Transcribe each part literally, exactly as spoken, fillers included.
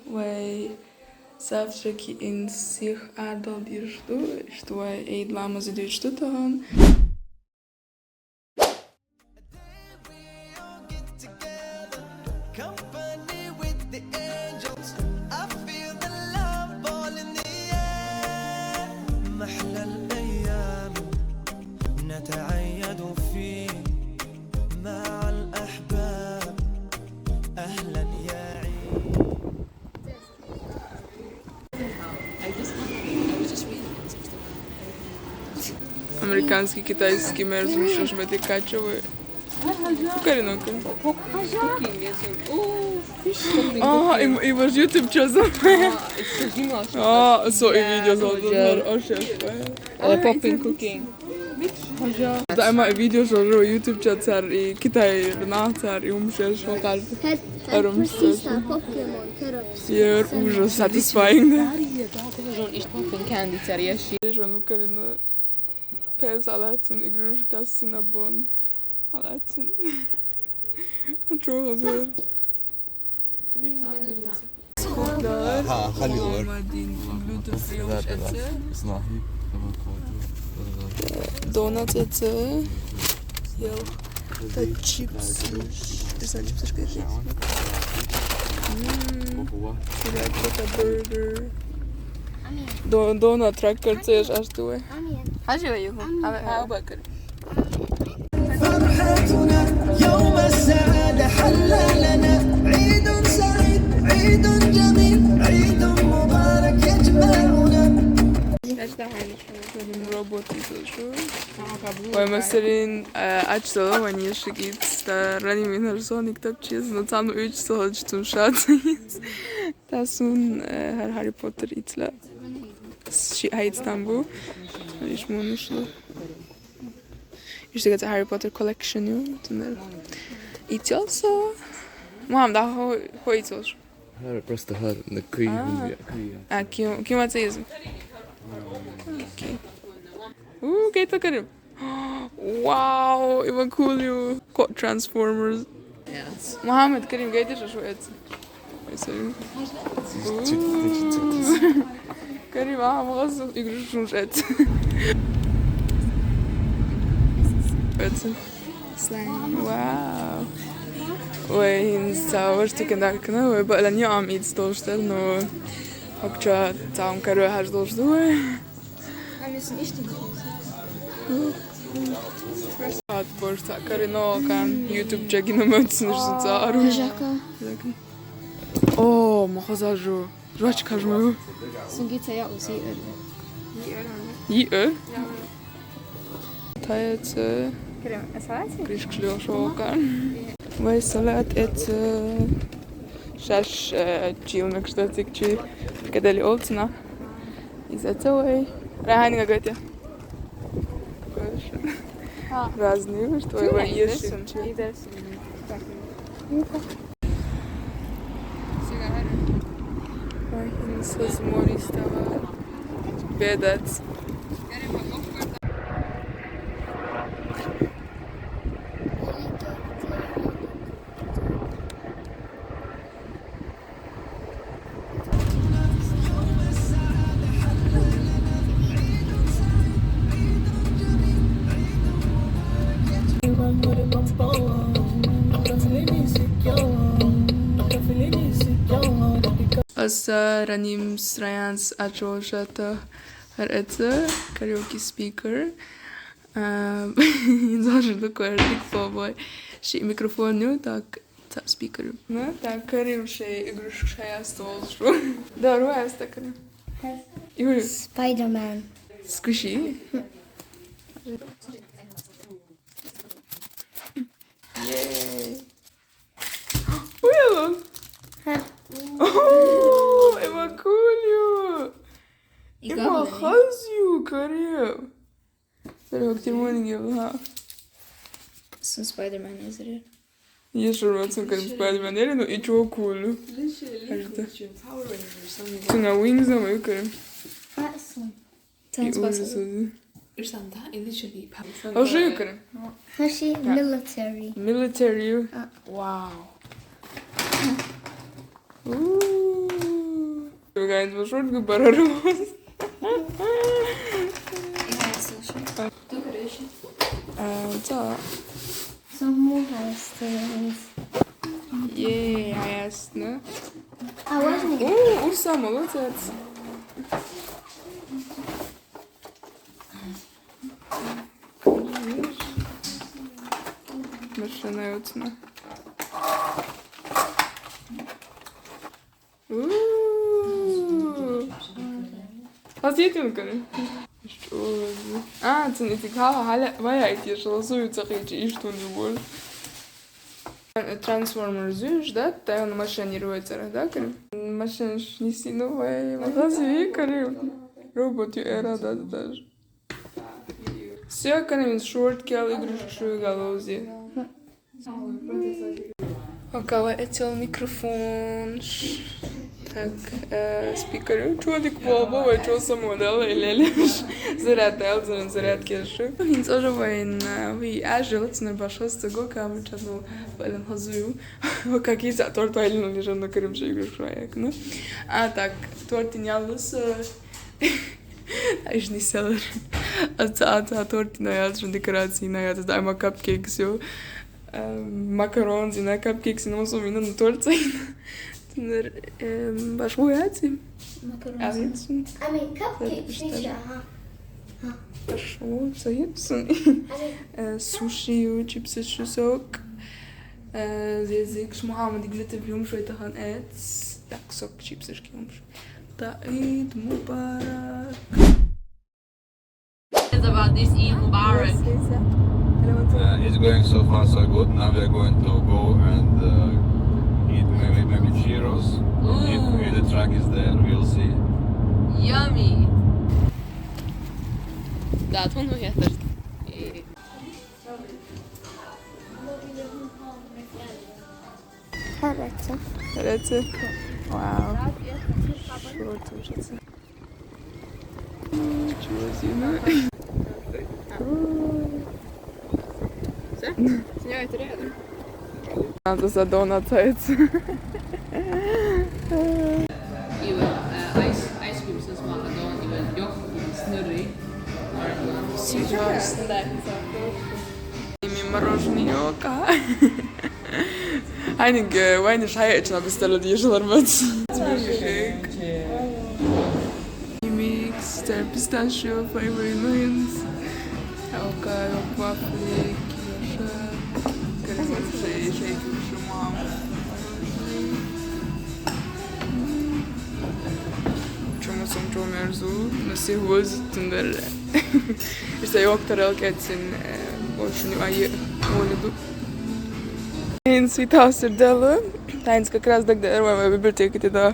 Вай завтракийн сих адал диржду, что вай эйд ламаза дүүждү тоон. Company with the angels. I feel the love all in the air. محلى الأيام نتعيد فيه مع الأحباب. أهلا يا عيد. Американски, китайски мерзу шушмати качевы. Каринока. А, и, и ваш YouTube чё за? А, со и видео за. О, шеф. Popping cooking. Да, ама видео жо YouTube чат цар и Китай рна цар и умшеш вакар. Эрумшеш. Ер ужас satisfying. Жон иш popping candy цар яши. Жон Карина. Пес алатин игрушка Синабон. Алатин. Чё газар. Ха, халилар. Блютуз приёмчица. Донат это. Йоу. Это чипсы. Ты знаешь, чипсы, что это? М. Срача, это бургер. Дон-, донат трактор цеш аж туе. Хажи ваю. Ага, бакар. فرحتنا يوم السعادة حل لنا. عيد سعيد، عيد جميل، عيد مبارك يجمعنا. Работает тоже. Ой, мастерин, э, ачсала ванишигит, да, рани минарсоник тапчиз, но там уч солочтун шат. Тасун, э, Хар-, Харри Поттер ицла. Ши хайт тамбу. Иш мунушлу. Иште гата Harry Potter collection ю, тунер. Ицёлсо. Мам, да хо, хо ицёлш. Хар, просто хар, на кри, А. Кри. А, ким, ким ацизм? Окей. У, гейта карим. Вау, ива кулю. Ко Transformers. Yes. Мухаммед Карим, гейта шо эц. Ой, сори. Карим, а, мугаз игрушкун эц. Эц. Слайм. Вау. Ой, инса, вот что кенда кна, ой, ба, ла не ам ид стол, что ли, но. Окча, там, короче, хаж должен, ой. Ат борса карино кан YouTube чагина мөтсүн шүн цаару. Жака. О, махазажу. Жвачка жму. Сунгица я уси эр. И эр? Таяца. Крем, а салати? Кришк шлё шока. Вай салат эца. Шаш, э, чилмек штатик чи. Кадали олцна. Из этого. Рахани гагати. А. Разные, что Чё, его я ешь. Иду. Иду. Ой, не со змори стала. Бедать. Аса раним сраянс ачошата хар эца караоке спикер. А, инзажи такой рик фобой. Ши микрофон ню, так. Та спикер. Ну, так, Карим шей игрушка шая стол шу. Да, руа я стакана. Юля. Spider-Man. Скуши. Ей. Уяла. Ха. О, эма кулю. Эма хазю, Карим. Сэр, активный гэл, ха. Сын Spider-Man эзэр. Ешер ватсан карим Spider-Man эли, ну и чё кулю. Кажется. Цена Wings, а мы карим. А, сын. И ужас. Ирсан, да? Или чё, и папа? А уже карим. Хаши military. Military. А. Вау. У. Guys, was schon gebararlos. Ja, ist so schön. Äh, da. So, wo heißt das? Ей, ясно. А, важно. О, Урса, молодец. Машина йоцна. У-у-у. Хазийтун кани? Што? А, цун итикала ҳала вая ити шаласу юцахичи иштун дубул. Трансформер зуш, да? Тайон машинировать цара, да, кани? Машин шнисину вай, магазин кани? Робот ю эра, да, даже. Всё, кани, шорт кел игрушку шуй галаузи. Окала этил микрофон. Так, э, спикер. Чё ты квалбо, вай чё самодела или лишь? Заряд дал, заряд, заряд кешу. Инц уже вайн, э, ви ажил, цны башо стого камы чану вайлен хазую. О, как из-за торт вайлен лежан на крым же игрушку, ну. А так, торт и нялус, э, Ай, жни селер. Аца, аца, торти на яц, жни декорации на яц, дай ма капкейкс, ё. Макаронзи на капкейкс, но сум ина на торт цайна. Тунер, баш вуяци? Макароны. Алицун. I mean, cupcakes, Что? Ага. Баш вуяци. I mean, Суши, чипсы, шусок. Зезик, шмуха, ма диглете биум шуй тахан эц. Так, сок, чипсы, шкиум шуй. Таид мубарак. About this Eid Mubarak. Uh, it's going so far so good. Now we are going to go and uh, eat maybe maybe churros. If, if the truck is there, we'll see. Yummy. Да, тун уятар. Хараци. Хараци. Вау. Шо там шо це? Чего зина? Снимай это рядом. Надо задонатиться. Ice, ice cream since Mahadon, even yok snurry. Сейчас. Ими мороженое йока. Айнинг, вайны шай ична бистала дижалар бац. Микс, тер писташио флейвор инуинс. Йока, йок вафли, киоша. Кремон шей, шей киоша мам. Чому сум чому мерзу, но си гвоз тундар. Ишта йок тарел кетсин, больше не вай молиду. Ин свитасер дела, таинс как раз дак да эрвай библиотека ти да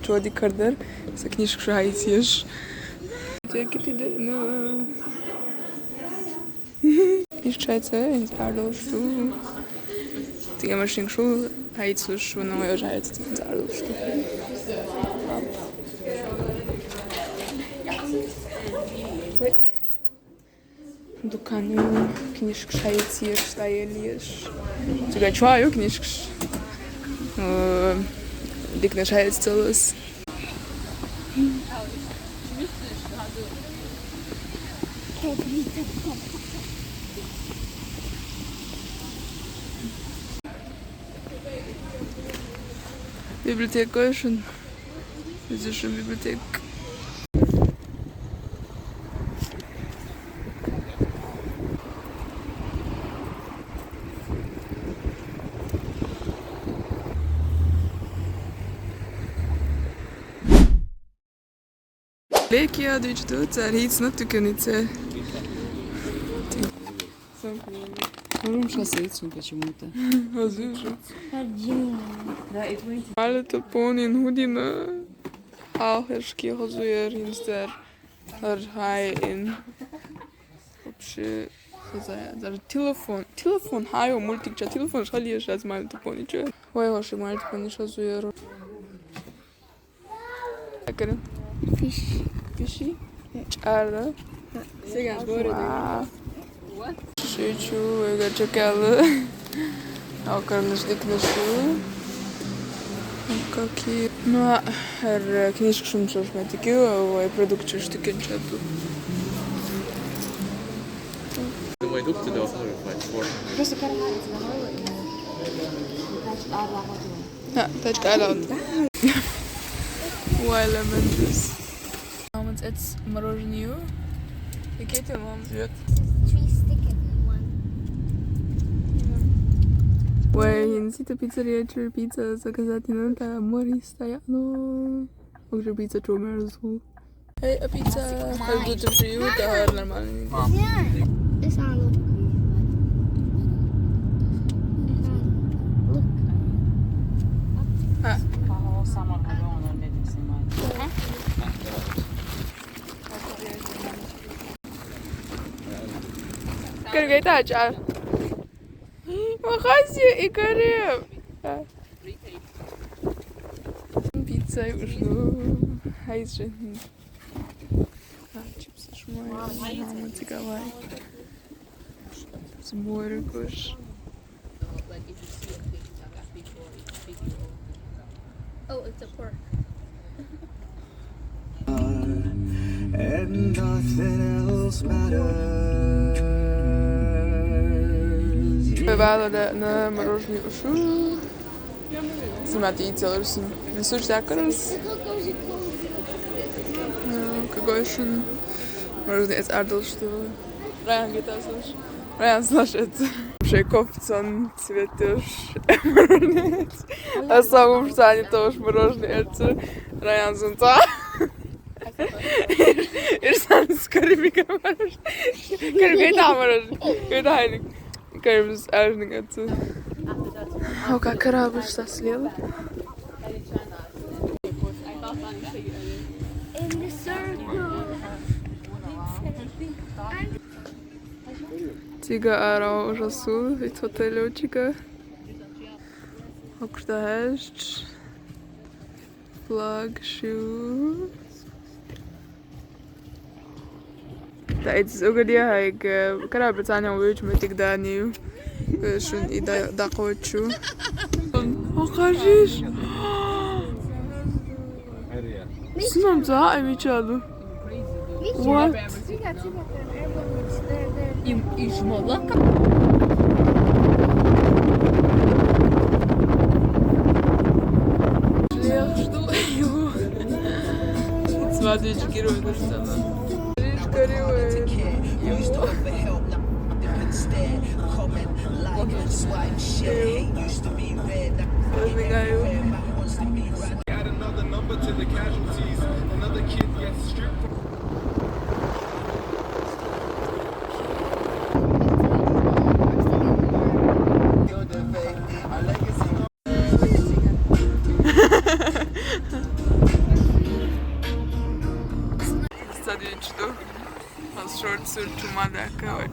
чоди кардер, са книжка шайсиеш. Библиотека ти да, но. Ишчайца, инзарлушту. Тиге машин шу, хайцуш, вуно ожайца, инзарлушту. Ой. Дуканю, книжка шайцеш, тайельеш. Тига чуаю книжкаш. Э, дик на шайц целос. Библиотека шун. Физическая библиотека. Леки адвичду, царицна тукенице. Рум шасейцун почему-то. Азыжу. Один. Али топонин гудина. Алхешки хозуер инстер. Архай ин. Вообще, хозая. Даже телефон. Телефон, хайо, мультик, ча телефон, шали еш аз мали топони, ча. Ой, ваши мали топони шазуер. Акырын. Фиш. Фиши? Чара. Сега говорю. Вау. Шучу, эга чекалы. Акырын ишдик нашу. Какие? Ну, а, р-, книжка шумшош ма тикю, ой, продукт шуш тикю чаду. Думаю, дух ты должен рифмать. Просто карманец, по-моему, и, значит, а, два года. Да, да, да, да. Ой, lemon juice. Мама, это мороженое. Какие ты, мам? Цвет. Three stick and one. Ой, я не знаю, пиццерия, что пицца заказать не надо, а море стоят, ну. Уже пицца, что мерзу. Эй, а пицца? Как будто приют, а нормально. This one look. This one look. А. Кыргыта ачар. Махаси и Карим. Пицца ушло. Хайзен. А, чипсы шмой. Мама, цигавай. Сборы куш. Oh, it's a pork. And nothing else matters. Бывало, да, на мороженое ушу. Снимать и целый русин. Не слушай, так раз. Ну, какой шум. Мороженое это ардл, что ли? Райан, где-то слушай. Райан, слушай, это вообще кофтон цветешь. А самым штане тоже мороженое это. Райан зонта. Ирсан скорее мороженое. Скорее, когда мороженое? Когда хайник? Кажется, аж не кажется. О, как корабль со слева. In the circle. Тига ара ужасу, и тотелечка. Окрутаешь. Флаг шоу. Да, это угодья, хайг, э, корабль Таня увидит, мы тогда не, э, шун и да, да, хочу. Окажись. Сынам за, а мечаду. What? И, и шмолока. Смотрите, герой, ну что она. Речка Ривер. Его. Возникаю. Add another number to the casualties. Another kid gets stripped from Стадион чудо. Шорт сур чума дакавай.